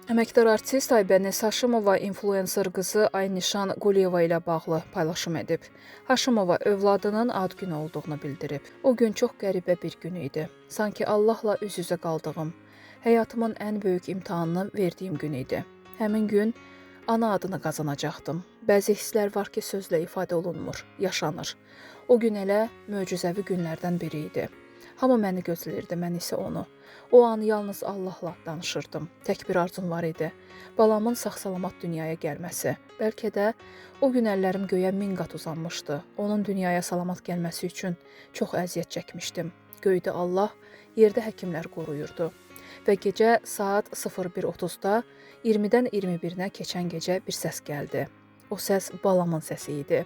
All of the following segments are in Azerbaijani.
Əməkdar artist Aybəniz Haşimova influencer qızı Aynişan Quliyeva ilə bağlı paylaşım edib. Haşimova övladının ad günü olduğunu bildirib. O gün çox qəribə bir gün idi. Sanki Allahla üz-üzə qaldığım, həyatımın ən böyük imtahanını verdiyim gün idi. Həmin gün ana adını qazanacaqdım. Bəzi hisslər var ki, sözlə ifadə olunmur, yaşanır. O gün elə möcüzəvi günlərdən biri idi. Hamı məni gözləyirdi, mən isə onu. O an yalnız Allahla danışırdım. Tək bir arzum var idi. Balamın sağ-salamat dünyaya gəlməsi. Bəlkə də o gün əllərim göyə 1000 qat uzanmışdı. Onun dünyaya salamat gəlməsi üçün çox əziyyət çəkmişdim. Göydə Allah, yerdə həkimlər qoruyurdu. Və gecə saat 01:30-da 20-dən 21-nə keçən gecə bir səs gəldi. O səs balamın səsi idi.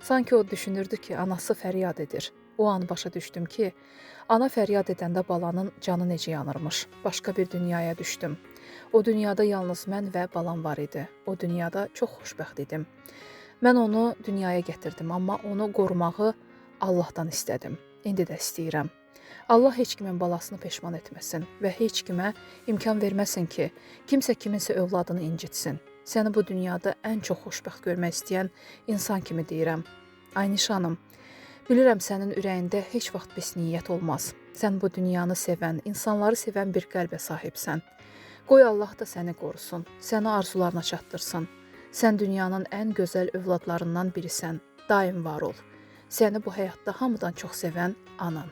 Sanki o düşünürdü ki, anası fəryad edir. O an başa düşdüm ki, ana fəryad edəndə balanın canı necə yanırmış. Başqa bir dünyaya düşdüm. O dünyada yalnız mən və balam var idi. O dünyada çox xoşbəxt idim. Mən onu dünyaya gətirdim, amma onu qorumağı Allahdan istədim. İndi də istəyirəm. Allah heç kimin balasını peşman etməsin və heç kimə imkan verməsin ki, kimsə kiminsə övladını incitsin. Səni bu dünyada ən çox xoşbəxt görmək istəyən insan kimi deyirəm. Aynişanım, bilirəm sənin ürəyində heç vaxt pis niyyət olmaz. Sən bu dünyanı sevən, insanları sevən bir qəlbə sahibsən. Qoy Allah da səni qorusun, səni arzularına çatdırsın. Sən dünyanın ən gözəl övladlarından birisən. Daim var ol. Səni bu həyatda hamıdan çox sevən anan.